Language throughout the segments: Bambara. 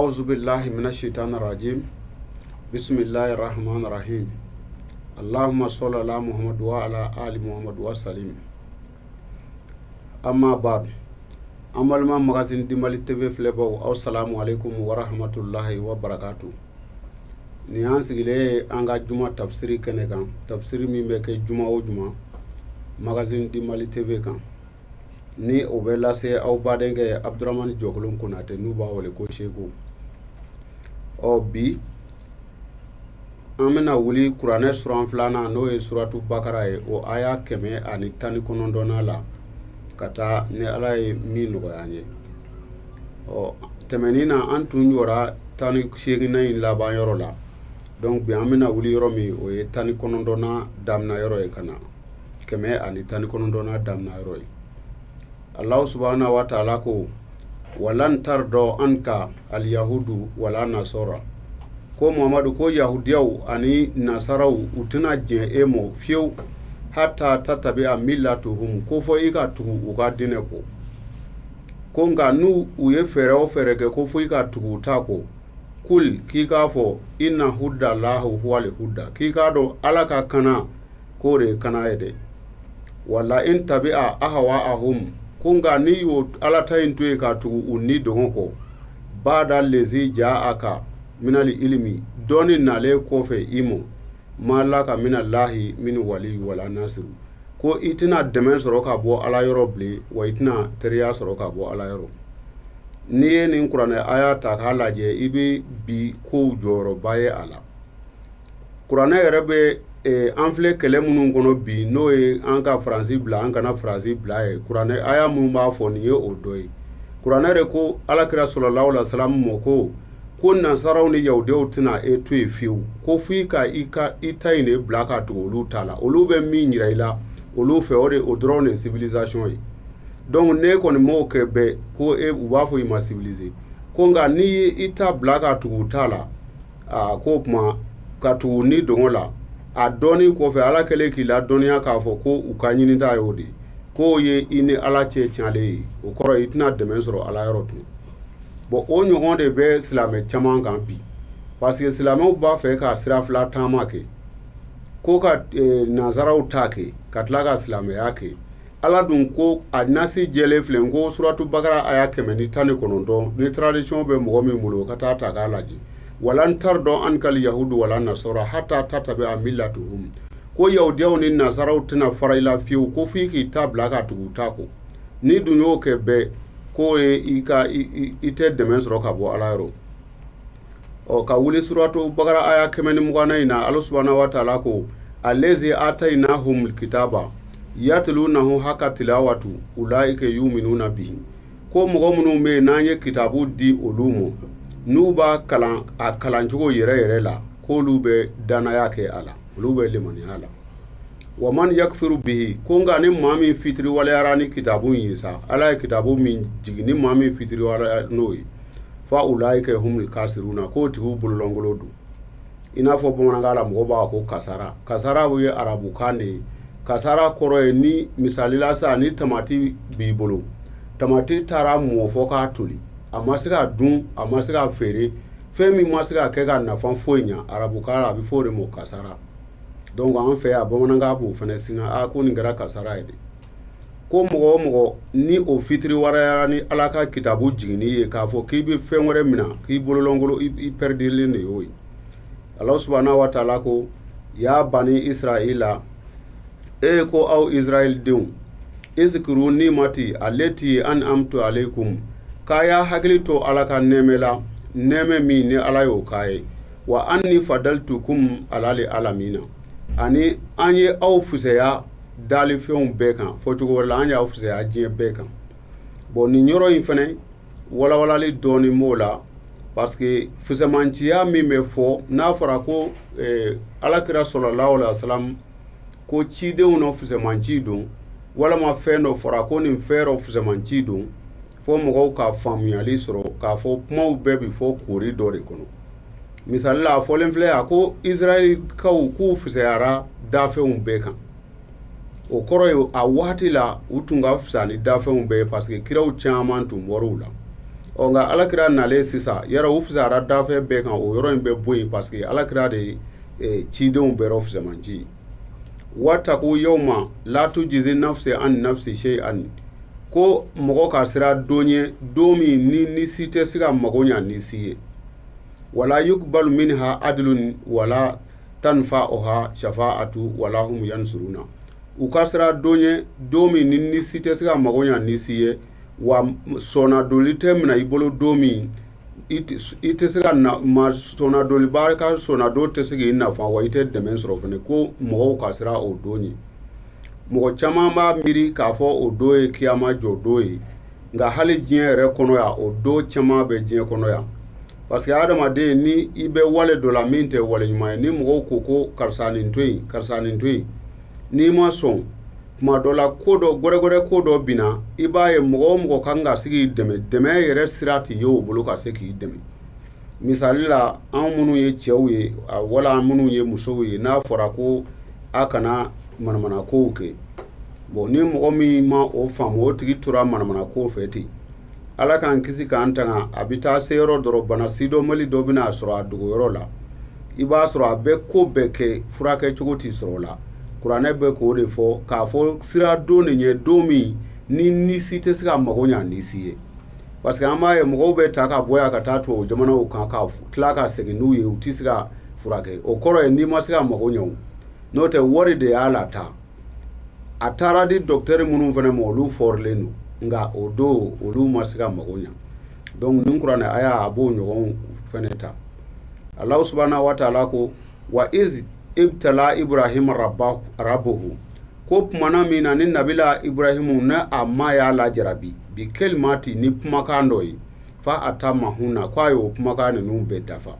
A'udhu billahi minash shaitanir rajim. Bismillahir rahmanir rahim. Allahumma salli ala Muhammad wa ala ali Muhammad wa salim. Amma ba'd. An balima Magazine du Mali TV filɛbaw, aw salamu alaikum wa rahmatullahi wa barakatuh. Nin y'an sigilen ye an ka juma tafsiri kɛnɛ kan, tafsiri min bɛ kɛ juma o juma Magazine du Mali TV kan. Ni o bɛ lase aw badenkɛ Abdramani Jɔkolon Konate, n'u b'a wele ko Seko. Ɔ bi an bɛna wuli kuranɛ suran filanan, n'o ye suratu Bakara ye, o aya 119 la ka taa ni Ala ye min nɔgɔya an ye. Ɔ tɛmɛnin na an tun jɔra 18nan in laban yɔrɔ la, donc bi an bɛna wuli yɔrɔ min, o ye 19nan daminɛ yɔrɔ ye, ka na 119nan daminɛ yɔrɔ ye. Allahu subhanahu wa ta'ala ko walan tardo anka al yahudu wala nasara, ko Muhammadu ko yahudiyaw ani nasaraw u tɛna diɲɛ e mɔ fiyewu, hatta tatabi'a millatuhum, ko fɔ i ka tugu u ka diinɛ kɔ. Ko nka n'u u ye fɛɛrɛ o fɛɛrɛ kɛ ko fo i ka tugu u ta kɔ, kul, k'i k'a fɔ inna huda lahu huwal huda, k'i k'a dɔn Ala ka kana k'o de ye kana ye dɛ. Wala in tabi'a ahwa'ahum, ko nka n'i y'o Ala ta in to yen ka tugu u ni dɔngɔ kɔ, bada lezi ja'aka minali ilimi, dɔɔni nalen kɔfɛ i mɔ, ma laka mina lahi min wali wala nasiru, ko i tɛna dɛmɛ sɔrɔ ka bɔ Ala yɔrɔ bilen, wa i tɛna teriya sɔrɔ ka bɔ Ala yɔrɔ. N'i ye nin kuranɛ aya ta k'a lajɛ, i bɛ bi kow jɔyɔrɔba ye a la. Kuranɛ yɛrɛ bɛ an filɛ kɛlɛ minnu kɔnɔ bi, n'o ye an ka Faransi bila, an kana Faransi bila ye, kuranɛ aya minnu b'a fɔ nin ye o dɔ ye. Kuranɛ de ko Alakira sallallahu alaihi wasallam mɔ ko nasaraw ni yahudiyaw tɛna e to yen fiyewu, ko f'i ka i ta in de bila ka tugu olu ta la, olu bɛ min yira i la olu fɛ, o de o dɔrɔn de ye civilisation ye. Donc n'e kɔni m'o kɛ bɛɛ ko e u b'a fɔ i ma civilisé, ko nka n'i ye i ta bila ka tugu u ta la, aa k'o tuma ka tugu ni dɔngɔ la, a dɔɔni kɔfɛ Ala kɛlen k'i ladɔnniya k'a fɔ ko u ka ɲinita y'o de ye, k'o ye i ni Ala cɛ tiɲɛlen ye, o kɔrɔ i tɛna dɛmɛ sɔrɔ Ala yɔrɔ tun. Bon o ɲɔgɔn de bɛ silamɛ caman kan bi, parce que silamɛw b'a fɛ ka sira fila taama kɛ, ko ka nansaraw ta kɛ ka tila ka silamɛya kɛ. Ala dun ko a nasi jɛlen filɛ, ko suratu Bakara aya 119, ni tradition bɛ mɔgɔ min bolo o ka taa ta k'a lajɛ. Walan tardo ankal yahudu wala nasara hatta tatabi'a millatuhum, ko yahudiyaw ni nasaraw tɛna fara i la fiyewu, ko f'i k'i ta bila ka tugu u ta kɔ. N'i dun y'o kɛ bɛɛ, k'o ye i ka i tɛ dɛmɛ sɔrɔ ka bɔ Ala yɔrɔ. Ɔ ka wuli suratu Bakara aya 120 in na, Ala subhanahu wa ta'ala ko allazi atainahumul kitaba yatlunahu haqqa tilawatu ulaika yu'minuna bihi, ko mɔgɔ minnu bɛ yen n'an ye kitabu di olu ma, n'u b'a kalan a kalancogo yɛrɛ yɛrɛ la, k'olu bɛ danaya kɛ a la, olu bɛ limaniya a la. Wa man yakfiru bihi, ko nka ni maa min fitiriwaleyara ni kitabu in ye sa, Ala ye kitabu min jigin, ni maa min fitiriwaleyara n'o ye, fa ulaika humul kasiruna, k'o tigiw bololɔngolo don. I n'a fɔ bamanankan la mɔgɔw b'a fɔ ko kasara. Kasara ye arabukan de ye. Kasara kɔrɔ ye ni misali la sa, ni tamati b'i bolo, tamati taara mɔ fɔ k'a toli, a ma se ka dun, a ma se ka feere, fɛn min ma se ka kɛ ka nafa foyi ɲa, arabukan la a bɛ fɔ o de ma kasara. Donc an fɛ yan bamanankan b'o fɛnɛ singa, a ko nin kɛra kasara ye dɛ. Ko mɔgɔ o mɔgɔ ni o fitiriwaleyara ni Ala ka kitabu jiginni ye, k'a fɔ k'i bɛ fɛn wɛrɛ minɛ, k'i bololɔngolo, i pɛrɛdilen de y'o ye. Ala subhanahu wa ta'ala ko ya bani Israila, e ko aw Israɛl denw, iskiru nimati allati an'amtu alaykum, k'a y'a hakili to Ala ka nɛɛmɛ la, nɛɛmɛ min ni Ala y'o k'a ye, wa anni fadaltukum alali alamina, ani an ye aw fisaya dalifɛnw bɛɛ kan, fɔ cogo wɛrɛ la an y'aw fisaya diɲɛ bɛɛ kan. Bon nin yɔrɔ in fɛnɛ walawalali dɔɔni b'o la, parce que fisamanciya min bɛ fɔ n'a fɔra ko Alakira sallallahu alaihi wasallam ko cidenw nɔ fisamanci don, walama fɛn dɔ fɔra ko nin fɛn dɔ fisamanci don, fo mɔgɔw ka faamuyali sɔrɔ k'a fɔ kumaw bɛɛ bɛ fɔ koori dɔ de kɔnɔ. Misali la a fɔlen filɛ yan ko Israɛlkaw k'u fisayara dafɛnw bɛɛ kan, o kɔrɔ ye a waati la u tun ka fisa ni dafɛnw bɛɛ ye, parce que kiraw caman tun bɔr'u la. Ɔ nka alakira nalen sisan yɛrɛ u fisayara dafɛn bɛɛ kan, o yɔrɔ in bɛ bɔ yen parce que alakira de ye cidenw bɛɛ rɔ fisamanci. Wataku yawma la tujizi nafsi an nafsi shay'an, ko mɔgɔ ka sira don ye don min ni si tɛ se ka mago ɲa ni si ye. Wala yukbalu minha adlun wala tanfa'uha shafa'atu wala hum yansuruna. U ka sira don ye don min ni si tɛ se ka mago ɲa ni si ye, wa sɔnnadoli tɛ minɛ i bolo don min i tɛ se ka ma sɔnnadoliba ka sɔnnadon tɛ se k'i nafa, wa i tɛ dɛmɛ sɔrɔ fɛnɛ. Ko mɔgɔw ka sira o don ye. Mɔgɔ caman b'a miiri k'a fɔ o don ye kiyama jɔ don ye, nka hali diɲɛ yɛrɛ kɔnɔ yan o don caman bɛ diɲɛ kɔnɔ yan. Parce que adamaden ni i bɛ wale dɔ la min tɛ wale ɲuman ye, ni mɔgɔw ko ko karisa nin to yen, karisa nin to yen, n'i ma sɔn tuma dɔ la ko dɔ gɛrɛgɛrɛ ko dɔ binna, i b'a ye mɔgɔ o mɔgɔ kan ka se k'i dɛmɛ, dɛmɛ yɛrɛ sira tɛ ye o bolo ka se k'i dɛmɛ. Misali la anw minnu ye cɛw ye wala minnu ye musow ye, n'a fɔra ko a kana manamana kow kɛ, bon ni mɔgɔ min ma o faamu o tigi tora manamana ko fɛ ten, ala k'an kisi k'an tanga, a bɛ taa se yɔrɔ dɔrɔn bana sidɔnbali dɔ bɛna sɔrɔ a dogoyɔrɔ la, i b'a sɔrɔ a bɛ ko bɛɛ kɛ furakɛ cogo tɛ sɔrɔ o la. Kuranɛ bɛ k'o de fɔ k'a fɔ sira don de ɲɛ don min ni si tɛ se ka mago ɲa ni si ye. Parce que an b'a ye mɔgɔw bɛ ta ka bɔ yan ka taa tubabu jamanaw kan ka tila ka segin n'u ye, u tɛ se ka furakɛ. O kɔrɔ ye n'i ma se ka mago ɲɛ o, n'o tɛ wari de y'a lataa. A taara di docteur minnu fana ma olu fɔrilen don, nka o don olu ma se ka mago ɲa. Donc nin kuranɛ aya a b'o ɲɔgɔn fana ta. Alahu subahana wa taala ko wa iz ibtala Ibrahim rabbuhu, ko kumana min na ni nabila Ibrahimu ne a ma y'a lajarabi bi kelimati ni kumakan dɔ ye, fa atamahunna, ko a y'o kumakan ninnu bɛɛ dafa.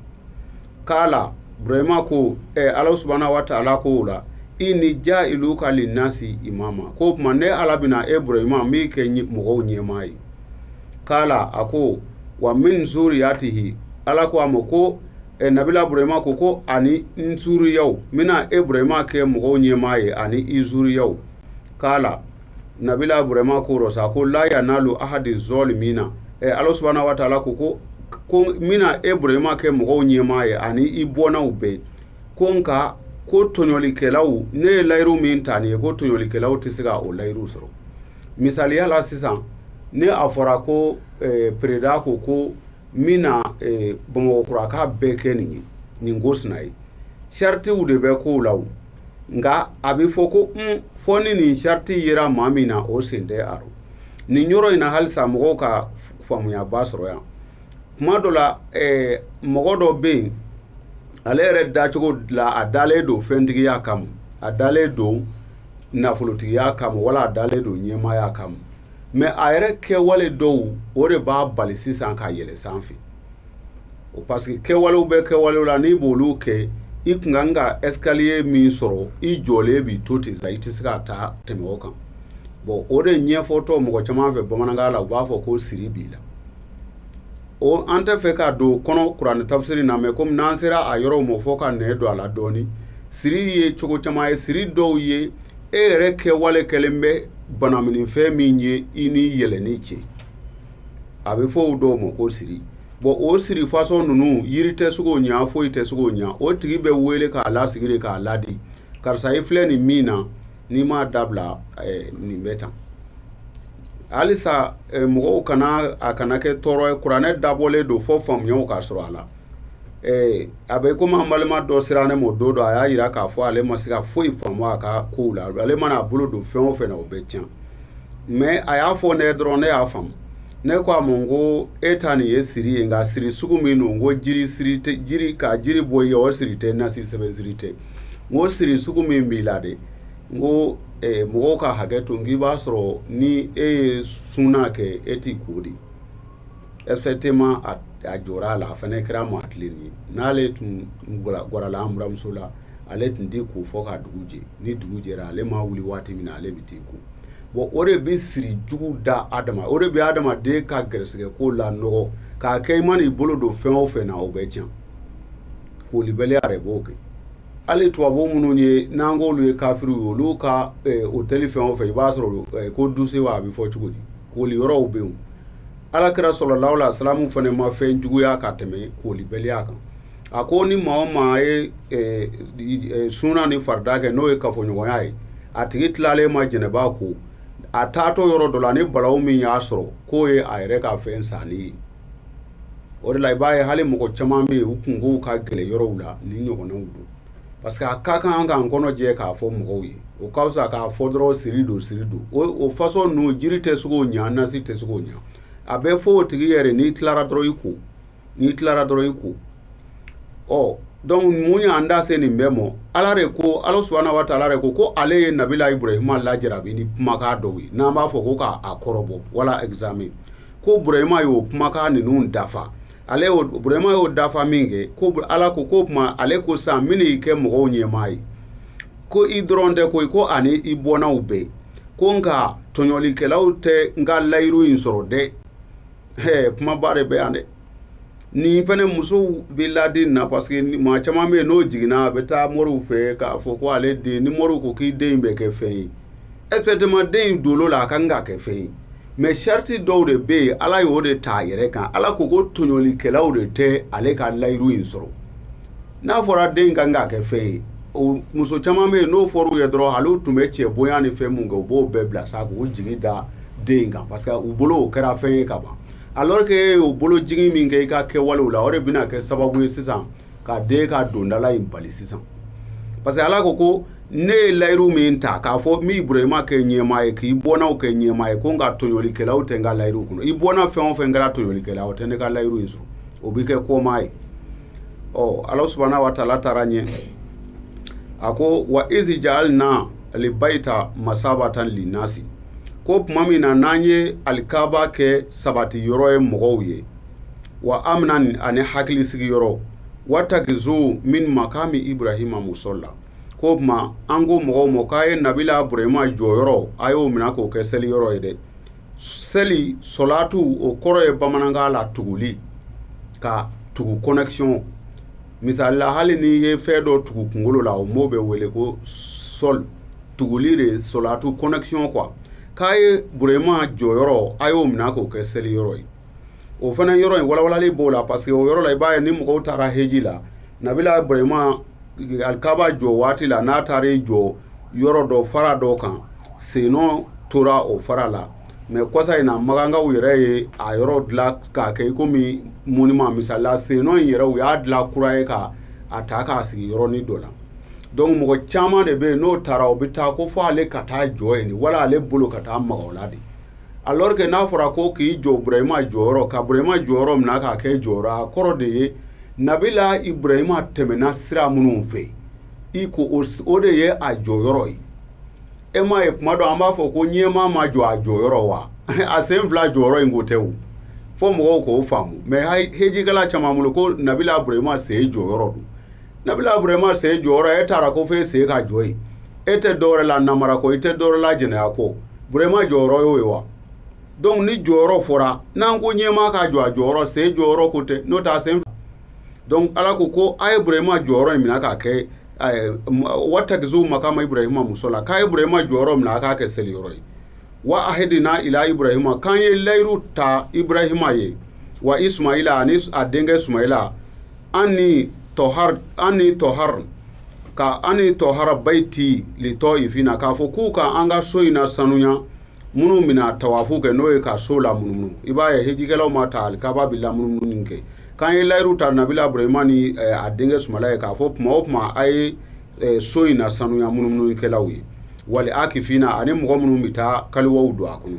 Kala Burahima ko Alahu subahana wa taala ko o la inni ja'iluka linnasi imama, ko kuma ne Ala bɛna e Burahima min kɛ mɔgɔw ɲɛmaa ye. Kala a ko wa min zuriyatihi, Ala ko a ma ko nabila Burahima ko ko ani n zuriyaw, n bɛna e Burahima kɛ mɔgɔw ɲɛmaa ye ani i zuriyaw. Kala nabila Burahima ko rɔ sa ko la yanalu ahadi zolimina, Ala subahana wa taala ko ko n bɛna e Burahima kɛ mɔgɔw ɲɛmaa ye ani i bɔnnaw bɛɛ, ko nka ko tɔɲɔlikɛlaw, ne ye layiru min ta nin ye ko tɔɲɔlikɛlaw tɛ se ka o layiru sɔrɔ. Misaliya la sisan ne a fɔra ko pereda ko ko min na Bamakɔkuraka bɛɛ kɛ nin ye nin ko sina ye, saritiw de bɛ kow la o, nka a bɛ fɔ ko fɔ ni nin sariti yera maa min na o sen tɛ a rɔ. Nin yɔrɔ in na halisa mɔgɔw ka faamuyaba sɔrɔ yan. Kuma dɔ la mɔgɔ dɔ bɛ yen, ale yɛrɛ dacogo la a dalen don fɛntigiya kama, a dalen don nafolotigiya kama, wala a dalen don ɲɛmaaya kama, mais a yɛrɛ kɛwale dɔw o de b'a bali sisan ka yɛlɛ sanfɛ. O parce que kɛwalew bɛ kɛwalew la, n'i b'olu kɛ i kun kan ka escalier min sɔrɔ i jɔlen b'i to ten sa, i tɛ se ka taa tɛmɛ o kan. Bon o de ɲɛfɔtɔ mɔgɔ caman fɛ bamanankan la, u b'a fɔ ko siri b'i la. O an tɛ fɛ ka don kɔnɔ kuranɛ tafsiri na, mais komi n'an sera a yɔrɔw ma fɔ ka nɛ don a la dɔɔni. Siri ye cogo caman ye, siri dɔw ye e yɛrɛ kɛwale kɛlen bɛ banaminifɛn min ye i ni yɛlɛnni cɛ, a bɛ fɔ o dɔw ma ko siri. Bon o siri fasɔn ninnu yiri tɛ se k'o ɲa, foyi tɛ se k'o ɲa. O tigi bɛ wele k'a lasigi de k'a ladi, karisa i filɛ nin min na n'i m'a dabila nin bɛ tan. Halisa mɔgɔw kana a kana kɛ tɔɔrɔ ye, kuranɛ dabɔlen don fɔ faamuyaw ka sɔrɔ a la. A bɛ komi an balima dɔ sera ne ma don dɔ, a y'a yira k'a fɔ ale ma se ka foyi faamu a ka kow la, ale mana a bolo don fɛn o fɛn na o bɛ tiɲɛ. Mais a y'a fɔ ne ye dɔrɔn ne y'a faamu. Ne ko a ma n ko e ta nin ye siri ye, nka siri sugu min don, n ko jiri siri tɛ, jiri ka jiri bɔ i ye o siri tɛ, nasi sɛbɛn siri tɛ. N ko siri sugu min b'i la de, n ko mɔgɔw ka hakɛ to, n k'i b'a sɔrɔ ni e ye sunna kɛ e t'i ko de. Effectivement a jɔra a la, a fana kɛra maa tilennen ye. N'ale tun gwarala an buramuso la, ale tun t'i ko fɔ ka dugu jɛ, ni dugu jɛra ale ma wuli waati min na ale bɛ t'i ko. Bon o de bɛ siri jugu da adama, o de bɛ adamaden ka gɛrɛsɛgɛ ko la nɔgɔ k'a kɛ i man'i bolo don fɛn o fɛn na o bɛ tiɲɛ. Kolibaliya yɛrɛ b'o kɛ. Hali tubabu minnu ye n'an k'olu ye kafiriw ye, olu ka hôtel fɛn o fɛn i b'a sɔrɔ ko duse wa a bɛ fɔ cogo di, koli yɔrɔw bɛ yen. Ala kira sallallahu alaihi wasallam fana ma fɛn juguya ka tɛmɛ kolibaliya kan. A ko ni maa o maa ye suna ni farida kɛ, n'o ye kafoɲɔgɔnya ye, a tigi tilalen ma jɛnɛba ko, a taatɔ yɔrɔ dɔ la ni balawu min y'a sɔrɔ, k'o ye a yɛrɛ ka fɛn sanni ye. O de la i b'a ye hali mɔgɔ caman bɛ yen, u kunkow ka gɛlɛn yɔrɔw la ni ɲɔgɔnnaw don, parce que a ka kan k'an kɔnɔ jɛ k'a fɔ mɔgɔw ye. O ka fisa k'a fɔ dɔrɔn siri don, siri don. O façon ninnu, jiri tɛ se k'o ɲa, nasi tɛ se k'o ɲa. A bɛ fɔ o tigi yɛrɛ, n'i tilara dɔrɔn i ko, n'i tilara dɔrɔn i ko. Ɔ donc mun y'an da se nin bɛɛ ma? Ala de ko, Ala subahana wa taala de ko ko ale ye Nabila Ibrahima lajarabi ni kumakan dɔw ye, n'an b'a fɔ ko k'a kɔrɔbɔ wala examen, ko Burahima y'o kumakan ninnu dafa. Ale y'o, Burahima y'o dafa min kɛ, ko Ala ko k'o tuma ale ko sisan n bɛna i kɛ mɔgɔw ɲɛmaa ye, ko i dɔrɔn tɛ koyi, ko ani i bɔnnaw bɛɛ, ko nka tɔɲɔlikɛlaw tɛ n ka layiru in sɔrɔ dɛ. Kumaba de bɛ yan dɛ. Nin fɛnɛ musow bɛ ladi nin na, parce que maa caman bɛ yen n'o jiginna, a bɛ taa moriw fɛ k'a fɔ ko ale den, ni moriw ko k'i den bɛ kɛ fɛn ye, effectivement den in dolo la a kan ka kɛ fɛn ye, mais sariti dɔw de bɛ yen, Ala y'o de ta a yɛrɛ kan. Ala ko ko tɔɲɔlikɛlaw de tɛ ale ka layiru in sɔrɔ. N'a fɔra den kan ka kɛ fɛn ye, o muso caman bɛ yen n'o fɔr'u ye dɔrɔn, hali u tun bɛ cɛ bonya ni fɛn mun kɛ, u b'o bɛɛ bila sa k'u jigi da den in kan, parce que u bolo o kɛra fɛn ye ka ban. Alors que e y'o bolo jigin min kɛ i ka kɛwalew la, o de bɛna kɛ sababu ye sisan ka den ka dondala in bali sisan. Parce que Ala ko ko ne ye layiru min ta k'a fɔ min Burahima kɛ ɲɛmaa ye, k'i bɔnnaw kɛ ɲɛmaa ye, ko nka tɔɲɔlikɛlaw tɛ n ka layiru kɔnɔ. I bɔnna fɛn o fɛn kɛra tɔɲɔlikɛla, o tɛ ne ka layiru in sɔrɔ, o bɛ kɛ kɔmaa ye. Ɔ Ala subahana wa taala taara ɲɛ, a ko wa izi ja'alna libayita masabatan linnasi, ko tuma min na n'an ye alikaba kɛ sabati yɔrɔ ye mɔgɔw ye, wa amina ani hakili sigi yɔrɔ, watakizu min makami Ibrahima musalla, ko tuma an ko mɔgɔw ma k'a ye Nabila Burahima jɔyɔrɔ, a y'o minɛ k'o kɛ seli yɔrɔ ye dɛ. Seli sɔlatu, o kɔrɔ ye bamanankan la tuguli, ka tugu connexion. Misali la, hali n'i ye fɛn dɔ tugu kunkolo la, o mot bɛ wele ko sol, tuguli de sɔlatu connexion quoi. K'a ye Burahima jɔyɔrɔ, a y'o minɛ k'o kɛ seli yɔrɔ ye. O fana yɔrɔ in walawalali b'o la, parce que o yɔrɔ la i b'a ye ni mɔgɔw taara heji la, Nabila Burahima alikaba jɔ waati la, n'a taara i jɔ yɔrɔ dɔ fara dɔ kan, sennɔ tora o fara la. Mais kɔsa in na, magankaw yɛrɛ ye a yɔrɔ dilan k'a kɛ i komi monument. Misali la, sennɔ in yɛrɛ u y'a dilan kura ye ka a ta k'a sigi yɔrɔnin dɔ la. Donc mɔgɔ caman de bɛ yen n'o taara, o bɛ taa ko fo ale ka taa jɔ yen, wala ale bolo ka taa maga o la de. Alors que n'a fɔra ko k'i jɔ Burahima jɔyɔrɔ, ka Burahima jɔyɔrɔ minɛ k'a kɛ jɔyɔrɔ, a kɔrɔ de ye Nabila Ibrahima tɛmɛna sira minnu fɛ, i ko o de ye a jɔyɔrɔ ye. E m'a ye kuma dɔ an b'a fɔ ko ɲɛmaa ma jɔ a jɔyɔrɔ wa? A sen fila jɔyɔrɔ in ko tɛ o, fo mɔgɔw k'o faamu. Mais hejikɛla caman bolo ko Nabila Burahima sen jɔyɔrɔ don. Nabila Burahima sen jɔyɔrɔ, e taara ko f'e sen ka jɔ yen, e tɛ dɔwɛrɛ la namara kɔ, i tɛ dɔwɛrɛ la jɛnɛya kɔ, Burahima jɔyɔrɔ y'o ye wa? Donc ni jɔyɔrɔ fɔra, n'an ko ɲɛmaa ka jɔ a jɔyɔrɔ, sen jɔyɔrɔ ko tɛ, n'o tɛ a sen. Donc Ala ko ko a ye Burahima jɔyɔrɔ in minɛ k'a kɛ watakizu makama Ibrahima musola, k'a ye Burahima jɔyɔrɔ minɛ a k'a kɛ seli yɔrɔ ye. Wa ahidina ila Ibrahima, k'an ye layiru ta Ibrahima ye, wa Ismaila ani a denkɛ Sumaila, an ni tɔhar, an ni tɔhar ka an ni tɔhara baiti li tɔifina, k'a fɔ k'u ka an ka so in na sanuya, minnu bɛna tawafu kɛ, n'o ye ka so la munumunu. I b'a ye hejikɛlaw ma ta alikaba bi la munumunu kɛ. K'an ye layiru ta Nabila Burahima ni a denkɛ Sumala ye, k'a fɔ tuma o tuma a ye so in na sanuya munumununikɛlaw ye, wali akifina ani mɔgɔ minnu bɛ taa kaliwaw don a kɔnɔ.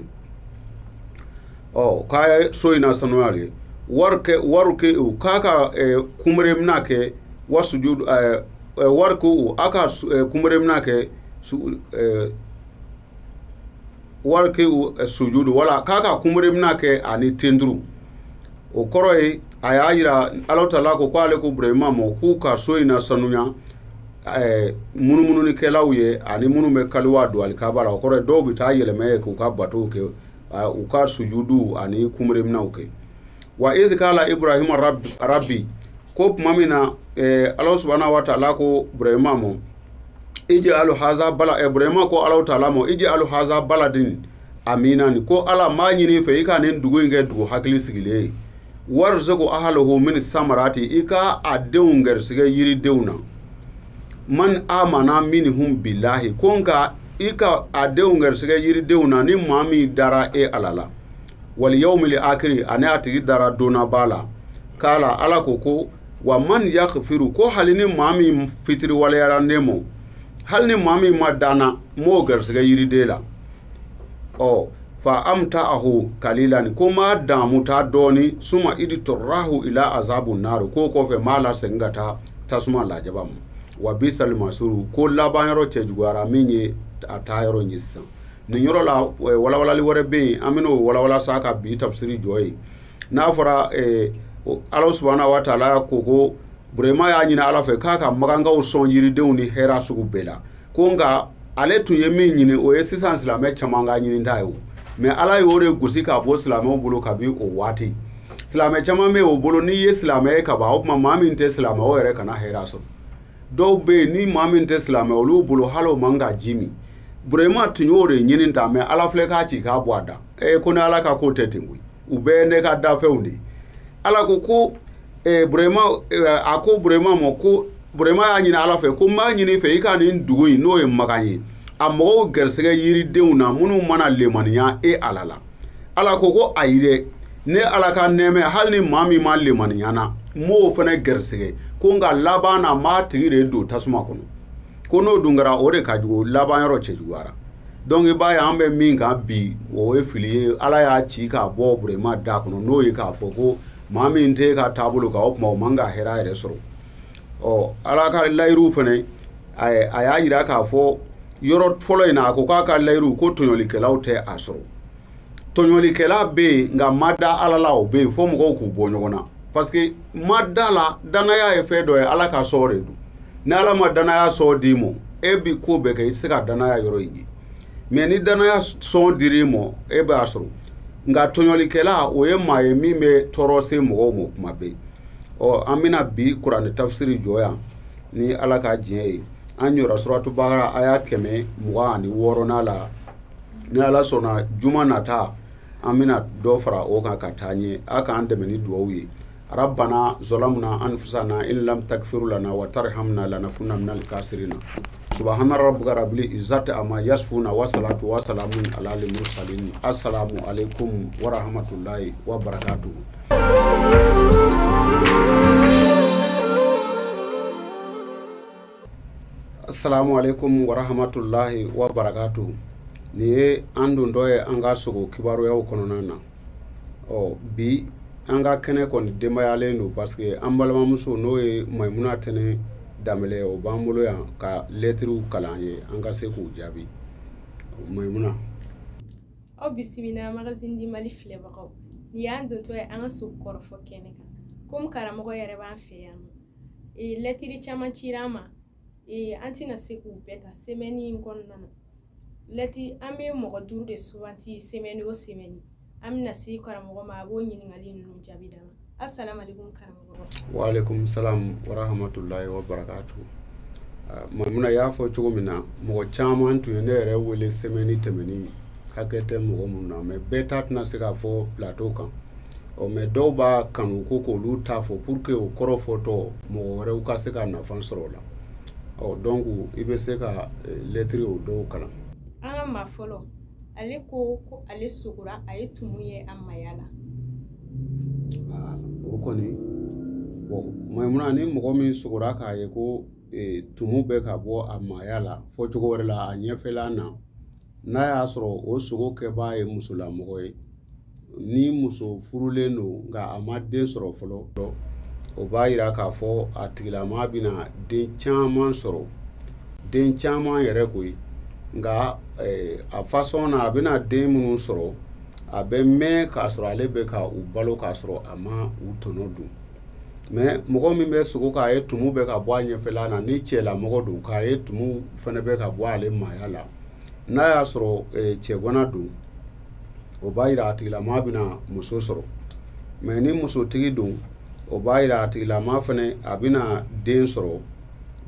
Ɔ k'a ye so in na sanuya de, wari kɛ u k'a ka kunbere mina kɛ wa sujud, wari ko a ka kunbere mina kɛ wari kɛ sujudu, wala k'a ka kunbere mina kɛ ani tenduru. O kɔrɔ ye a y'a yira Ala taala ko k'ale ko Burahima ma k'u ka so in na sanuya munumununikɛlaw ye ani minnu bɛ kaliwa don alikaba la. O kɔrɔ ye dɔw bɛ taa yɛlɛmɛ ye k'u ka batow kɛ, u ka sujudu ani kunbereminɛw kɛ. Wa iz kala Ibrahima rabbi, ko tuma min na Ala subahana wa taala ko Burahima ma, ij'alu haza bala, Burahima ko Ala taala ma, ij'alu haza baladin amina ni ko ala m'a ɲini fɛ i ka nin dugu in kɛ dugu hakili sigilen ye warzuqu ahlahu min samarati i ka a denw gɛrisigɛ yiridenw na man amana minhum billahi ko nka i ka a denw gɛrisigɛ yiridenw na ni maa min dara e ala la wal yawmil akhiri ani a tigi dara donnaba la kala ala ko ko wa man yaghfiru ko hali ni maa min fitiri waleyara ne mɔ hali ni maa min ma danna m'o gɛrisigɛ yiriden la ɔ fa amta'ahu kalilan ko ma damu ta dɔɔni suma idi torrahu ila azabu naru ko kɔfɛ m'a lasegin ka taa tasuma lajaba ma wa bisal masuru ko laban yɔrɔ cɛjuguyara min ye a taa yɔrɔ ye sisan nin yɔrɔ la walawalali wɛrɛ bɛ yen an bɛn'o walawala sa ka bi tafsiri jɔ ye n'a fɔra Ala subahana wa taala ko ko Burema y'a ɲini Ala fɛ k'a ka magankaw sɔn yiridenw ni hɛrɛ sugu bɛɛ la ko nka ale tun ye min ɲini o ye sisan silamɛ caman ka ɲinita ye o mais Ala y'o de gosi k'a bɔ silamɛw bolo kabi o waati silamɛ caman bɛ o bolo n'i ye silamɛ ye ka ban o tuma maa min tɛ silamɛ o yɛrɛ kana hɛrɛ sɔrɔ dɔw bɛ yen ni maa min tɛ silamɛ olu bolo hali o man ka ji min Burema tun y'o de ɲini ta mais Ala filɛ k'a ci k'a bɔ a da ko ni Ala ka ko tɛ ten koyi u bɛɛ ye ne ka dafɛnw de ye Ala ko ko Burema a ko Burema ma ko Burema y'a ɲini Ala fɛ ko n b'a ɲini fɛ i ka nin dugu in n'o ye Makan ye a mɔgɔw gɛrisigɛ yiridenw na minnu mana lemaniya e Ala la Ala ko ko ayi dɛ ne Ala ka nɛɛmɛ hali ni maa min ma lemaniya na n m'o fana gɛrisigɛ ko nka laban na n b'a tigi de don tasuma kɔnɔ ko n'o dun kɛra o de ka jugu laban yɔrɔ cɛjuguyara donc i b'a ye an bɛ min kan bi o ye fili ye Ala y'a ci k'a bɔ Burema da kɔnɔ n'o ye k'a fɔ ko maa min tɛ ka taabolo kan o tuma o man ka hɛrɛ yɛrɛ sɔrɔ ɔ Ala ka layiru fana a y'a jira k'a fɔ yɔrɔ fɔlɔ in na a ko k'a ka layiru ko tɔɲɔlikɛlaw tɛ a sɔrɔ tɔɲɔlikɛla bɛ yen nka ma da Ala la o bɛ yen fo mɔgɔw k'u bɔ ɲɔgɔn na parce que ma da la danaya ye fɛn dɔ ye Ala ka sɔn de don ni Ala ma danaya sɔn d'i ma e bi ko bɛɛ kɛ i tɛ se ka danaya yɔrɔ in ye mais ni danaya sɔn dir'i ma e b'a sɔrɔ nka tɔɲɔlikɛla o ye maa ye min bɛ tɔɔrɔ se mɔgɔw ma kuma bɛɛ ɔ an bɛna bi kuranɛ tafsiri jɔ yan ni Ala ka diɲɛ ye an jɔra suratu Bakara aya 126 la ni Ala sɔnna juma nata an bɛna dɔ fara o kan ka taa ɲɛ a k'an dɛmɛ ni duwawu ye rabbana zalamna anfusana in lam takfir lana wa tarhamna lanakunanna minal kasirina subhana rabbika rabbil izzati amma yasifuna wa salatu wa salamun ala al mursalin assalamu alaikum wa rahmatullahi wa barakatuh. Assalamu alaikum wa rahmatullahi wa barakatuh. Nin ye an dontɔ ye an ka sogo kibaruyaw kɔnɔna na ɔ bi an ka kɛnɛ kɔni denbayalen don parce que an balimamuso n'o ye Mayimuna Tɛnɛ Danbɛlɛ o b'an bolo yan ka lɛtiriw kalan ye an ka se k'u jaabi. Mayimuna. Aw bisimila Magazine du Mali filɛbagaw nin y'an dontɔ ye an ka sogo kɔrɔfɔ kɛnɛ kan komi karamɔgɔ yɛrɛ b'an fɛ yan nɔ lɛtiri caman cira an ma an tɛna se k'u bɛɛ ta semaine in kɔnɔna na lɛti an bɛ mɔgɔ 5 de suganti semaine o semaine an bɛna se karamɔgɔ ma a b'o ɲininkali ninnu jaabi d'an ma. Assalamu alaikum karamɔgɔ. Wa alaikum salam wa rahmatullahi wa barakatuh. Mayimuna y'a fɔ cogo min na mɔgɔ caman tun ye ne yɛrɛ wele semaine tɛmɛnen hakɛ tɛ mɔgɔ minnu na mais bɛɛ ta tɛna se k'a fɔ plateau kan ɔ mais dɔw b'a kanu ko k'olu ta fɔ pour que o kɔrɔ fɔtɔ mɔgɔ wɛrɛw ka se ka nafa sɔrɔ o la ɔ donc i bɛ se ka lɛtiri o dɔw kalan. An ka maa fɔlɔ ale ko ko ale sogora a ye tumu ye a maya la. O kɔni bon Mayimuna ni mɔgɔ min sogora k'a ye ko tumu bɛ ka bɔ a maya la fɔ cogo wɛrɛ la a ɲɛfɛla na n'a y'a sɔrɔ o sogo kɛbaa ye musolamɔgɔ ye ni muso furulen don nka a ma den sɔrɔ fɔlɔ o b'a yira k'a fɔ a tigilamaa bɛna den caman sɔrɔ den caman yɛrɛ koyi nka a fasɔn na a bɛna den minnu sɔrɔ a bɛ mɛn k'a sɔrɔ ale bɛ ka u balo k'a sɔrɔ a ma u tɔnɔ dun mais mɔgɔ min bɛ sogo k'a ye tumu bɛ ka bɔ a ɲɛfɛla na ni cɛlamɔgɔ don k'a ye tumu fana bɛ ka bɔ ale maaya la n'a y'a sɔrɔ cɛgana don o b'a yira a tigilamaa bɛna muso sɔrɔ mais ni musotigi don o b'a yira a tigilamaa fana a bɛna den sɔrɔ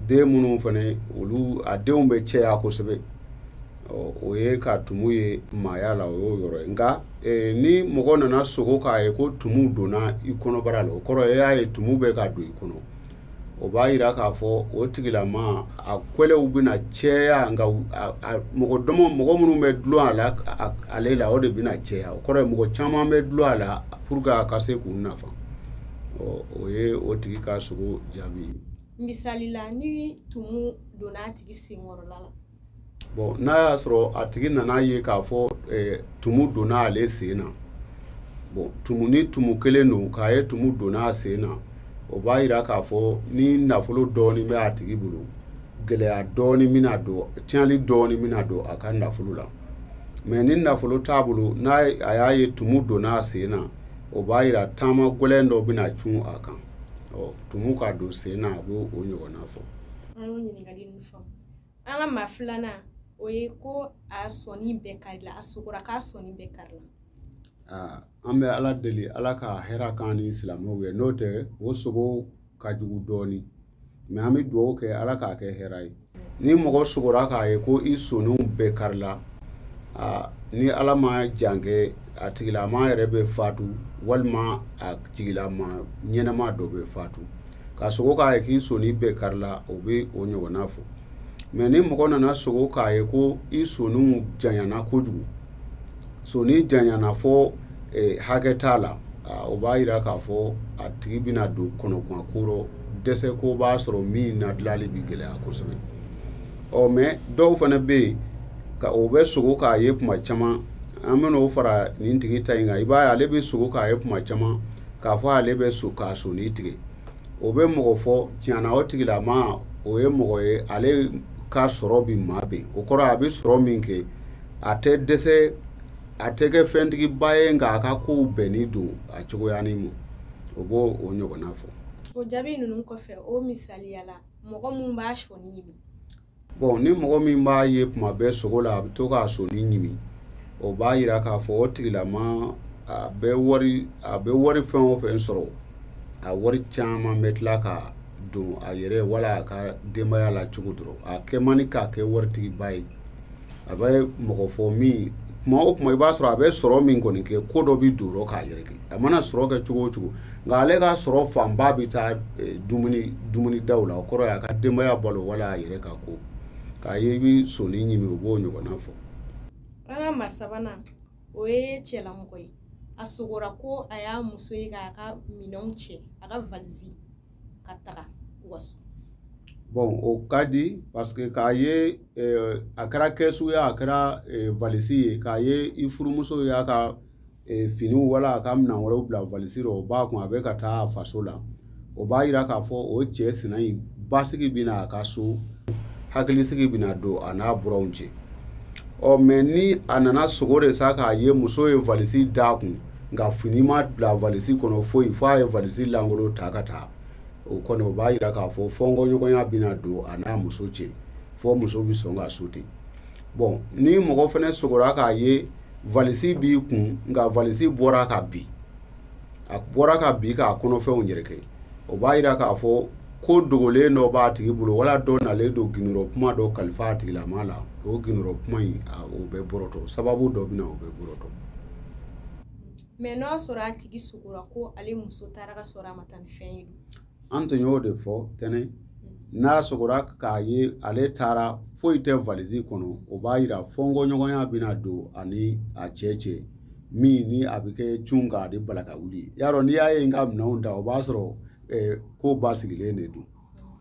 den minnu fana olu a denw bɛ cɛya kosɛbɛ. O ye ka tumu ye maaya la, o y'o yɔrɔ ye. Nka ni mɔgɔ nana sogo k'a ye ko tumu donna i kɔnɔbara la, o kɔrɔ e y'a ye tumu bɛ ka don i kɔnɔ, o b'a yira k'a fɔ o tigilama a kɔlɛw bɛna caya, nka mɔgɔ dama mɔgɔ minnu bɛ dulon a la ale la, o de bɛna caya. O kɔrɔ ye mɔgɔ caman bɛ dulon a la pour que a ka se k'u nafa. O ye o tigi ka sogo jaabi ye. Misali la, ni tumu donna a tigi senkɔrɔla la. Bon, n'a y'a sɔrɔ a tigi nana ye k'a fɔ tumu donna ale sen na, bon, tumu ni tumu kelen don, k'a ye tumu donna a sen na, o b'a yira k'a fɔ ni nafolo dɔɔni bɛ a tigi bolo, gɛlɛya dɔɔni bɛna don, tiɲɛni dɔɔni bɛna don a ka nafolo la. Mais ni nafolo t'a bolo, n'a a y'a ye tumu donna a sen na, o b'a yira taama gɛlɛn dɔ bɛna cun a kan. Ɔ, tumu ka don sen na, a b'o ɲɔgɔnna fɔ. An y'o ɲininkali ninnu faamu. An ka maa filanan, o ye ko a sɔnni bɛɛ karila, a sogora k'a sɔnni bɛɛ karila. An bɛ Ala deli, Ala ka hɛrɛ k'an ni silamɛw ye, n'o tɛ o sogo ka jugu dɔɔni, mais an bɛ dugawu kɛ Ala k'a kɛ hɛrɛ ye. Ni mɔgɔ sogora k'a ye ko i sɔnniw bɛɛ karila, ni Ala ma jan kɛ, a tigilama yɛrɛ bɛ fatu, walima a tigilama ɲɛnama dɔ bɛ fatu. Ka sogo k'a ye k'i sɔnni bɛɛ karila, o bɛ o ɲɔgɔnna fɔ. Mais ni mɔgɔ nana sogo k'a ye ko i sɔnniw janyana kojugu, sɔnni janyana fɔ hakɛ t'a la, o b'a yira k'a fɔ a tigi bɛna don kɔnɔguwan ko rɔ, dɛsɛ ko b'a sɔrɔ min na dilanli bɛ gɛlɛya kosɛbɛ. Ɔ, mais dɔw fana bɛ yen ka o bɛ sogo k'a ye kuma caman, an bɛna o fara nin tigi ta in kan. I b'a ye ale bɛ sogo k'a ye kuma caman k'a fɔ ale bɛ so k'a sɔnni tigɛ, o bɛ mɔgɔ fɔ tiɲɛna, o tigilama o ye mɔgɔ ye ale ka sɔrɔ bi maa bɛn. O kɔrɔ a bɛ sɔrɔ min kɛ, a tɛ dɛsɛ, a tɛ kɛ fɛntigiba ye, nka a ka kow bɛnni don a cogoyanin ma, o b'o o ɲɔgɔnna fɔ. O jaabi ninnu kɔfɛ, o misaliya la, mɔgɔ min b'a sɔnni ɲimi. Bon, ni mɔgɔ min b'a ye kuma bɛɛ sogo la, a bɛ to k'a sɔnni ɲimi, o b'a yira k'a fɔ o tigilama a bɛ wari fɛn o fɛn sɔrɔ, a wari caman bɛ tila ka don a yɛrɛ wala a ka denbaya la cogo dɔrɔn. A kɛ man di k'a kɛ waritigiba ye. A bɛ mɔgɔ fɔ min kuma o kuma, i b'a sɔrɔ a bɛ sɔrɔ min kɔni kɛ, ko dɔ bɛ don o k'a yɛrɛ kɛ. A mana sɔrɔ kɛ cogo o cogo, nka ale ka sɔrɔ fanba bɛ taa dumuni daw la, o kɔrɔ ye a ka denbaya balo wala a yɛrɛ ka ko. K'a ye i bɛ sɔnni ɲimi, o b'o ɲɔgɔnna fɔ. An ka maa sabanan, o ye cɛlamɔgɔ ye. A sogora ko a y'a muso ye k'a ka minɛnw cɛ, a ka valise ka taga u ka so. Bon, o ka di, parce que k'a ye a kɛra kɛsu ye, a kɛra valise ye, k'a ye i furumuso y'a ka finiw wala a ka minɛn wɛrɛw bila valise rɔ, o b'a kun a bɛ ka taa a faso la, o b'a yira k'a fɔ o cɛ sina in basigi bɛna a ka so, hakilisigi bɛna don a n'a buranw cɛ. Ɔ, mais ni a nana sogo de sa k'a ye muso ye valise d'a kun, nka fini ma bila valise kɔnɔ foyi, f'a ye valise lankolon ta ka taa, o kɔni o b'a yira k'a fɔ fɔnkɔɲɔgɔnya bɛna don a n'a muso cɛ, fɔ muso bɛ sɔn ka so ten. Bon, ni mɔgɔ fana sogora k'a ye valise b'i kun, nka valise bɔra ka bin, a bɔra ka bin k'a kɔnɔfɛnw yɛrɛkɛ, o b'a yira k'a fɔ ko dogolen dɔ b'a tigi bolo, wala dɔ nalen don gindorɔ kuma dɔ kalifa a tigilama la, o gindorɔ kuma in o bɛ bɔrɔtɔ, sababu dɔ bɛ na o bɛ bɔrɔtɔ. Mais n'o y'a sɔrɔ a tigi sogora ko ale muso taara ka sɔrɔ a ma taa ni fɛn ye dun? An tun y'o de fɔ tɛnɛ, n'a sogora k'a ye ale taara foyi tɛ valise kɔnɔ, o b'a yira fɔnkɔɲɔgɔnya bɛna don ani a cɛ cɛ, min ni a bɛ kɛ cun k'a de bala ka wuli. Yarɔ, n'i y'a ye n ka minɛnw ta, o b'a sɔrɔ ko basigilen de don.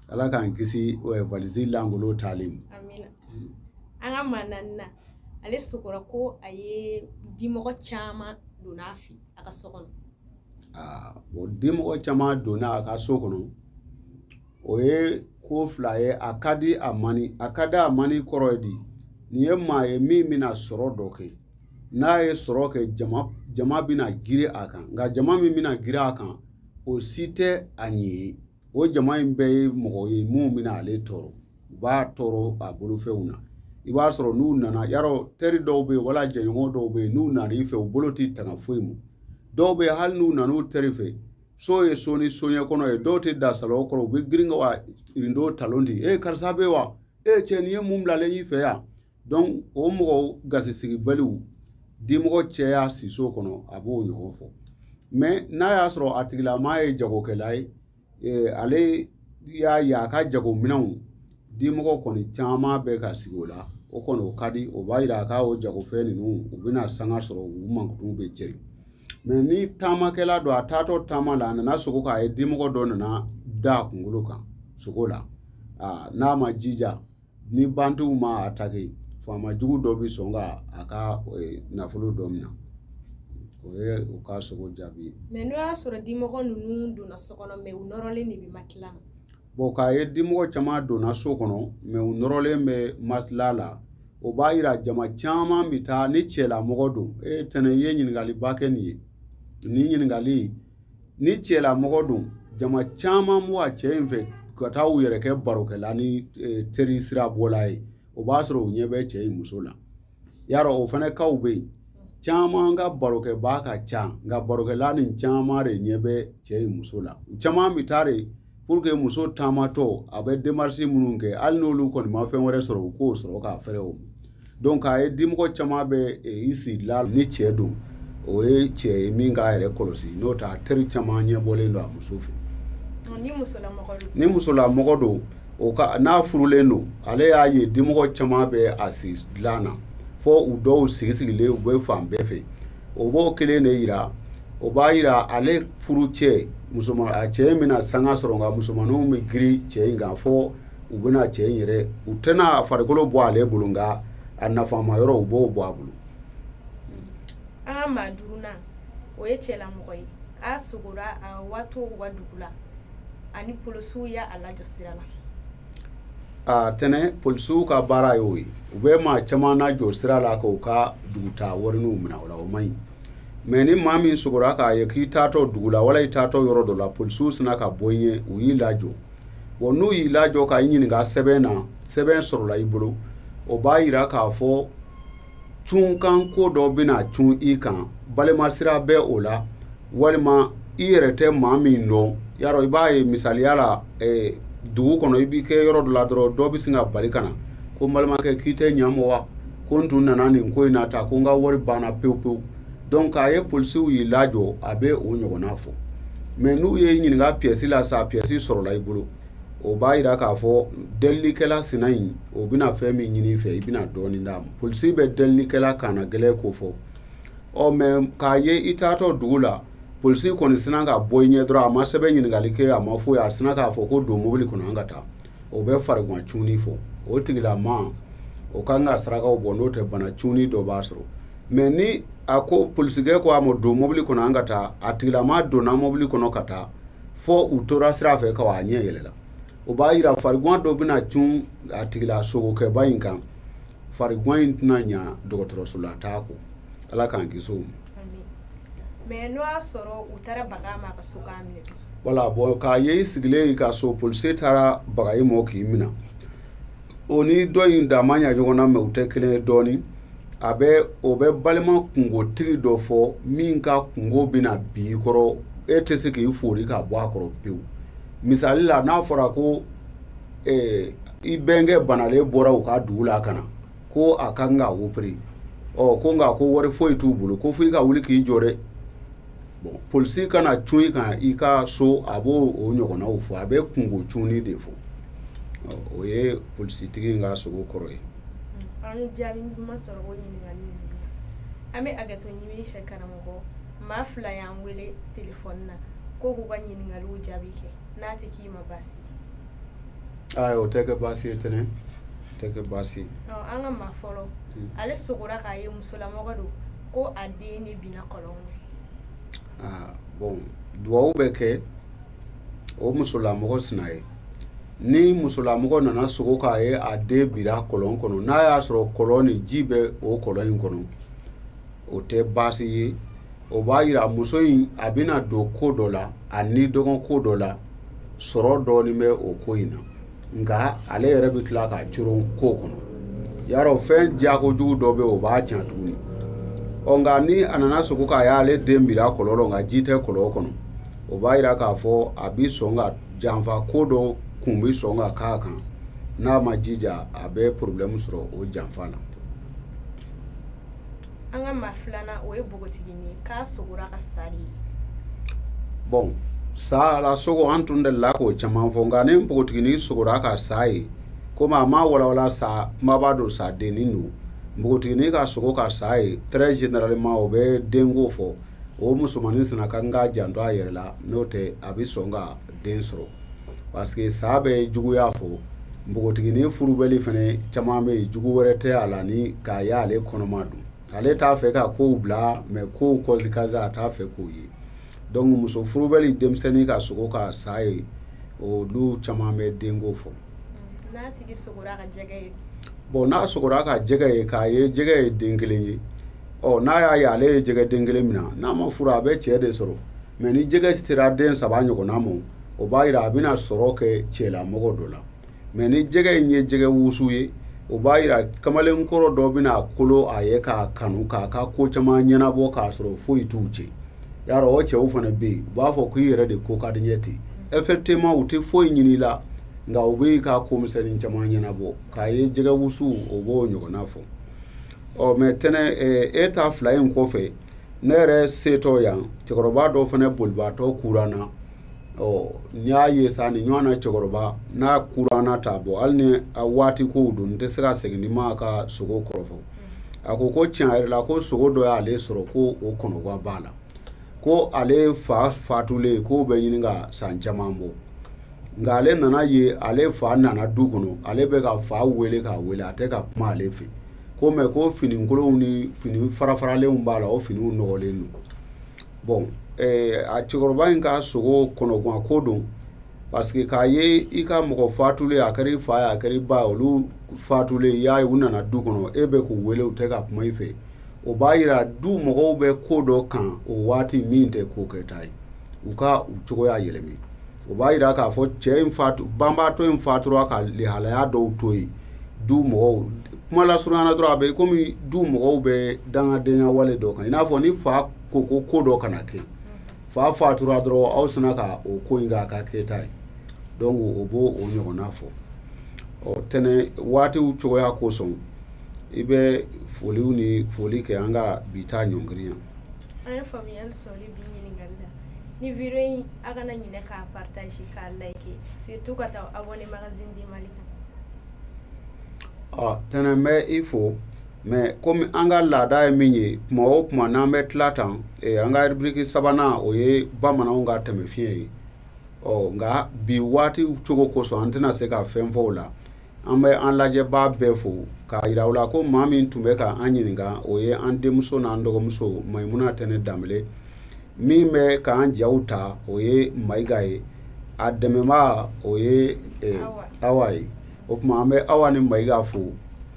Ala k'an kisi valise lankolon taalen ma. Amina. An ka maa naaninan, ale sogora ko a ye dimɔgɔ caman donna a fɛ a ka so kɔnɔ. O dimɔgɔ caman donna a ka so kɔnɔ, o ye ko fila ye, a ka di a man di. A ka di a man di kɔrɔ ye di, nin ye maa ye min bɛna sɔrɔ dɔ kɛ, n'a ye sɔrɔ kɛ, jama bɛna girin a kan, nka jama min bɛna girin a kan, o si tɛ a ɲɛ ye. O jama in bɛɛ ye mɔgɔ ye minnu bɛna ale tɔɔrɔ, u b'a tɔɔrɔ a bolofɛnw na. I b'a sɔrɔ n'u nana, yarɔ teri dɔw bɛ yen wala jɛɲɔgɔn dɔw bɛ yen, n'u nana i fɛ, u bolo t'i tanga foyi ma. Dɔw bɛ yen, hali n'u nana u teri fɛ, so ye so ni soɲɛ kɔnɔ ye, dɔw tɛ da salon kɔrɔ, u bɛ girin ka rideau talon ten, e karisa bɛ wa, e cɛ nin ye mun bilalen y'i fɛ yan. Donc o mɔgɔ gasisigibaliw dimɔgɔ cɛya siso kɔnɔ, a b'o ɲɔgɔn fɔ. Mais n'a y'a sɔrɔ a tigilamaa ye jagokɛla ye, ale y'a ye a ka jagominɛnw dimɔgɔ kɔni caman bɛ ka sigi o la, o kɔni o ka di, o b'a yira a ka o jagofɛn ninnu u bɛna sanga sɔrɔ, u mankutu bɛ cɛri. Mais ni taamakɛla don, a taatɔ taama la, a nana sogo k'a ye dimɔgɔ dɔ nana da a kunkolo kan sogo la, n'a ma jija ni bantiw ma attaquer, faama jugu dɔ bɛ sɔn ka a ka nafolo dɔ minɛ. O ye u ka sogo jaabi ye. Mais n'o y'a sɔrɔ dimɔgɔ ninnu donna so kɔnɔ, mais u nɔrɔlen de bɛ matelas na. Bon, k'a ye dimɔgɔ caman donna so kɔnɔ, mais u nɔrɔlen bɛ matelas la, o b'a yira jama caman bɛ taa ni cɛlamɔgɔ don. E tɛnɛ, i ye ɲininkaliba kɛ nin ye. Nin ɲininkali, ni cɛlamɔgɔ don, jama caman b'u a cɛ in fɛ ka taa u yɛrɛ kɛ barokɛla ni teri sira bɔla ye. O b'a sɔrɔ u ɲɛ bɛ cɛ in muso la. Yarɔ o fana kaw bɛ yen, caman ka barokɛbaa ka ca, nka barokɛla nin caman de ɲɛ bɛ cɛ in muso la. U caman bɛ taa de pour que muso taamatɔ a bɛ démarche minnu kɛ, hali n'olu kɔni ma fɛn wɛrɛ sɔrɔ, u k'o sɔrɔ k'a fɛrɛ o. Donc a ye dimɔgɔ caman bɛ i sigi la ni cɛ don, o ye cɛ ye min k'a yɛrɛ kɔlɔsi, n'o tɛ a teri caman ɲɛbɔlen don a muso fɛ. Ni musolamɔgɔ don. Ni musolamɔgɔ don, o ka n'a furulen don, ale y'a ye dimɔgɔ caman bɛ a sigi dilan na, fo u dɔw sigi sigilen u bɛ fan bɛɛ fɛ. O b'o kelen de yira, o b'a yira ale furu cɛ musoman, a cɛ in bɛna sanga sɔrɔ, nka musomaninw bɛ girin cɛ in kan fo u bɛna cɛ in yɛrɛ, u tɛna a farikolo bɔ ale bolo, nka a nafama yɔrɔ u b'o bɔ a bolo. An ka maa duurunan, o ye cɛlamɔgɔ ye, k'a sogora a waati u ka dugu la, ani polisiw y'a lajɔ sira la. A tɛnɛ, polisiw ka baara y'o ye, u bɛ maa caman lajɔ sira la k'u ka dugutaa wariniw minɛ o la, o man ɲi. Mais ni maa min sogora k'a ye k'i taatɔ dugu la wala i taatɔ yɔrɔ dɔ la, polisiw sina ka bɔ i ɲɛ, u y'i lajɔ. Bon, n'u y'i lajɔ ka i ɲininka sɛbɛn na, sɛbɛn sɔrɔla i bolo, o b'a yira k'a fɔ cunkan ko dɔ bɛna cun i kan, balimasira bɛ o la, walima i yɛrɛ tɛ maa min dɔn. Yarɔ i b'a ye misaliya la, dugu kɔnɔ i b'i kɛ yɔrɔ dɔ la dɔrɔn, dɔ bɛ sin ka bali ka na ko n balimakɛ, k'i tɛ ɲa mɔ wa, ko n tun nana nin ko in na ta, ko n ka wari banna pewu pewu. Donc a ye polisiw y'i lajɔ, a bɛ o ɲɔgɔnna fɔ. Mais n'u ye ɲininka pièce la sa, pièce sɔrɔla i bolo, o b'a yira k'a fɔ delilikɛla sina in, o bɛna fɛn min ɲini i fɛ, i bɛna dɔɔnin d'a ma. Polisi bɛ delilikɛla kana gɛlɛn ko fɔ. Ɔ mais k'a ye i taatɔ dugu la, polisi kɔni sina ka bɔ i ɲɛ dɔrɔn, a ma sɛbɛn ɲininkali kɛ, a ma foyi, a sina k'a fɔ ko don mobili kɔnɔ an ka taa, o bɛ farikuma cunni fɔ. O tigilama o kan ka sarakaw bɔ, n'o tɛ bana cunni dɔ b'a sɔrɔ. Mais ni a ko polisikɛ ko a ma don mobili kɔnɔ an ka taa, a tigilama donna mobili kɔnɔ ka taa fo u tora sira fɛ ka a ɲɛ yɛlɛla, o b'a yira farikuma dɔ bɛna cun a tigila sogokɛba in kan, farikuma in tɛna ɲa dɔgɔtɔrɔso la taa kɔ. Ala k'an kisi o ma. Mais n'o y'a sɔrɔ u taara baga ma ka so k'a minɛ. Wala, bon, k'a ye i sigilen i ka so, polisi taara baga i mɔ k'i minɛ, o ni dɔ in da ma ɲa ɲɔgɔn na, mais u tɛ kelen ye dɔɔnin. A bɛ o bɛ balima kungotigi dɔ fɔ min ka kungo bɛna bi i kɔrɔ, e tɛ se k'i fori k'a bɔ a kɔrɔ pewu. Misali la, n'a fɔra ko i bɛnkɛ banalen bɔra u ka dugu la ka na, ko a kan ka opérer, ɔ ko nka ko wari foyi t'u bolo, ko fo i ka wuli k'i jɔ dɛ. Bon, polisi kana cun i kan i ka so, a b'o o ɲɔgɔnnaw fɔ, a bɛ kungo cunni de fɔ. O ye polisitigi in ka sogo kɔrɔ ye. An jaabi ɲuman sɔrɔ o ɲininkali ninnu na. An bɛ hakɛto ɲini fɛ karamɔgɔ, maa fila y'an wele telefɔni na ko k'u ka ɲininkaliw jaabi kɛ, n'a tɛ k'i ma baasi ye. Ayi, o tɛ kɛ baasi ye tɛnɛ, o tɛ kɛ baasi ye. An ka maa fɔlɔ, ale sogora k'a ye musolamɔgɔ don, ko a den de binna kɔlɔn kɔnɔ. Bon, duwawu bɛ kɛ o musolamɔgɔ sina ye. Ni musolamɔgɔ nana sogo k'a ye a den bira kɔlɔn kɔnɔ, n'a y'a sɔrɔ kɔlɔn ni ji bɛ o kɔlɔn in kɔnɔ, o tɛ baasi ye. O b'a yira muso in a bɛna don ko dɔ la, a ni dɔgɔn ko dɔ la, sɔrɔ dɔɔnin bɛ o ko in na, nka ale yɛrɛ bɛ tila k'a coron ko kɔnɔ. Yarɔ fɛn diyakojugu dɔ bɛ yen, o b'a tiɲɛ tuguni. Ɔ nka ni a nana sogo k'a y'ale den bira kɔlɔn la, nka ji tɛ kɔlɔn kɔnɔ, o b'a yira k'a fɔ a bɛ sɔn ka janfa ko dɔ kun bɛ sɔn ka k'a kan, n'a ma jija a bɛ problème sɔrɔ o janfa la. An ka maa filanan, o ye npogotiginin ye k'a sogora ka sa de ye. Bon, sa la sogo, an tun delila k'o caman fɔ, nka ni npogotiginin sogora ka sa ye, komi a ma walawala, sa kumaba don, sa dennin don, npogotiginin ka sogo ka sa ye, très généralement o bɛ denko fɔ. O musomanin sina ka kan k'a janto a yɛrɛ la, n'o tɛ a bɛ sɔn ka den sɔrɔ, parce que sa bɛ juguya fɔ. Npogotiginin furubɛli fɛnɛ caman bɛ yen, jugu wɛrɛ tɛ a la ni k'a ye ale kɔnɔma don, ale t'a fɛ ka kow bila, mais kow conséquence a t'a fɛ k'o ye. Donc muso furubɛli denmisɛnnin ka sogo ka sa ye, olu caman bɛ denko fɔ. N'a tigi sogora ka jɛgɛ ye? Bon, n'a sogora ka jɛgɛ ye, k'a ye jɛgɛ ye den kelen ye, ɔ n'a y'a ye ale ye jɛgɛ den kelen minɛ, n'a ma furu, a bɛ cɛ de sɔrɔ. Mais ni jɛgɛ sera den 3 ɲɔgɔnna ma, o b'a yira a bɛna sɔrɔ kɛ cɛlamɔgɔ dɔ la. Mais ni jɛgɛ in ye jɛgɛ wusu ye, o b'a yira kamalenkɔrɔ dɔ bɛna kolo a ye k'a kanu, k'a ka ko caman ɲɛnabɔ k'a sɔrɔ foyi t'u cɛ. Yarɔ, o cɛw fana bɛ yen, u b'a fɔ k'i yɛrɛ de ko ka di n ye ten. Effectivement, u tɛ foyi ɲini i la, nka u bɛ ka ko misɛnnin caman ɲɛnabɔ. K'a ye jɛgɛ wusu, o b'o ɲɔgɔnna fɔ. Ɔ mais tɛnɛ e ta fila in kɔfɛ, ne yɛrɛ setɔ yan, cɛkɔrɔba dɔ fana bolibaatɔ kura na. Ɔ n y'a ye sa ni ɲɔgɔn na, cɛkɔrɔba n'a kura na ta bɔ, hali ni a waati kow don, n tɛ se ka segin ni ma ka sogo kɔrɔfɔ. A ko ko tiɲɛ yɛrɛ la, ko sogo dɔ y'ale sɔrɔ, ko o kɔnɔguwa b'a la, ko ale fa fatulen, k'o bɛ ɲini ka san caman bɔ, nka ale nana ye ale fa nana du kɔnɔ, ale bɛ ka fa wele k'a wele, a tɛ ka kuma ale fɛ. Ko mais ko finikolonw ni fini farafaralenw b'a la, o finiw nɔgɔlen don. Bon, a cɛkɔrɔba in ka sogo kɔnɔguwan ko don, parce que k'a ye i ka mɔgɔ fatulen, a kɛra i fa ye, a kɛra i ba ye, olu fatulen, i y'a ye u nana du kɔnɔ, e bɛ k'u wele, u tɛ ka kuma i fɛ, o b'a yira du mɔgɔw bɛ ko dɔ kan o waati min tɛ ko kɛta ye, u ka u cogoya yɛlɛmɛ. O b'a yira k'a fɔ cɛ in fatu, banbaatɔ in fatura ka lihalaya dɔw to yen du mɔgɔw. Kuma lasurunya dɔrɔn, a bɛ komi du mɔgɔw bɛ dangadenya wale dɔ kan, i n'a fɔ ni fa ko ko ko dɔ kana kɛ, fa fatura dɔrɔn, aw sina ka o ko in k'a ka kɛta ye. Donc o b'o o ɲɔgɔnna fɔ. Ɔ tɛnɛ waatiw cogoya kosɔn, i bɛ foliw ni foli kɛ, an ka bi ta ɲɔngiri yan. An ye faamuyali sɔrɔ bi ɲininkali la. Ni vidéo in, a kana ɲinɛ k'a partager, k'a liker, surtout ka taa abonné Magazine du Mali kan. Ɔ tɛnɛ, n bɛ i fo, mais komi an ka laada ye min ye, tuma o tuma n'an bɛ tila tan, an ka rubrique sabanan, o ye bamananw ka tɛmɛ fiɲɛ ye. Ɔ nka bi waati cogo kosɔn, an tɛna se ka fɛn fɔ o la. An bɛ an lajɛbaa bɛɛ fo k'a yira u la ko maa min tun bɛ ka an ɲininka, o ye an denmuso n'an dɔgɔmuso Mayimuna Tɛnɛ Danbele. Min bɛ k'an jaw ta, o ye Mayiga ye, a dɛmɛbaa, o ye Awa ye. O tuma an bɛ Awa ni Mayiga fo.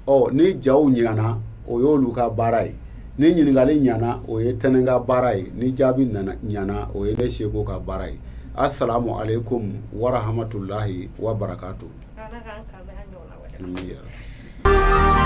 Ɔ ni jaw ɲana, o y'olu ka baara ye, ni ɲininkali ɲana, o ye Tɛnɛ ka baara ye, ni jaabi nana ɲana, o ye ne Seko ka baara ye. Assalamu alaikum wa rahmatullahi wa barakatuh. Ala k'an kabɛn a ɲɔgɔnna wɛrɛ. Amina.